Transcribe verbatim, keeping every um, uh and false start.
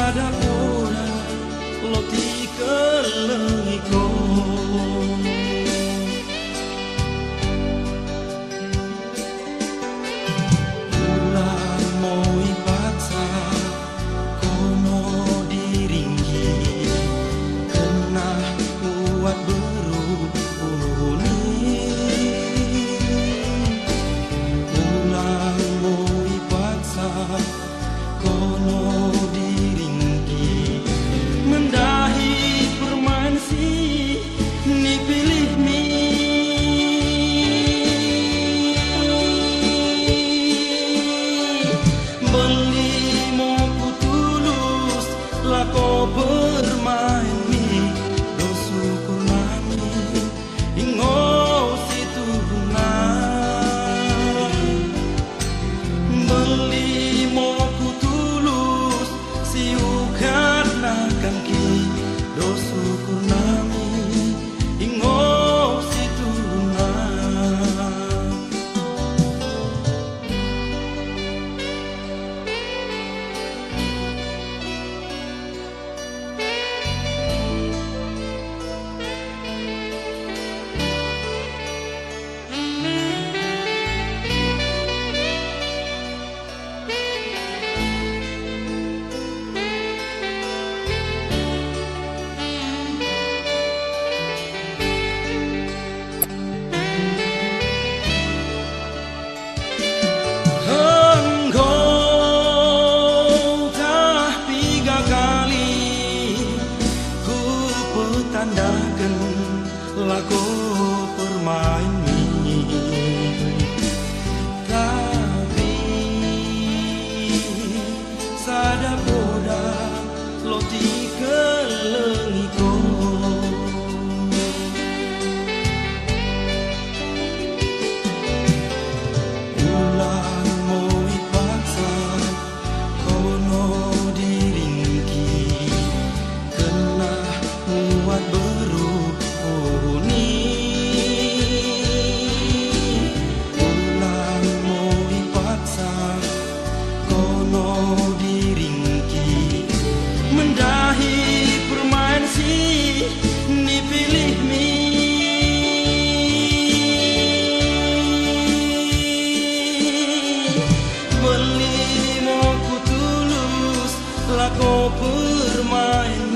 Sada oda lot i kellengi ko. Ulang mo ipaksa kono diringki, kennah uat berru uni. Ulang mo ipaksa kono diringki mendahi permain si nipilih mi. Beli mo kutulus lako permain mi, do syukur nami. Ingo situhuna. Beli mo kutulus si ukat nakan ki, do syukur nami. Ingo situhuna. Enggo tah piga kali kupetandaken lako permain mi. Tapi sada oda lot i kellengi ko. Ulang mo ipaksa kono diringki, kennah uat berru uni. Ulang mo ipaksa kono diringki mendahi permain si nipilih mi. Beli mo kutulus lako permain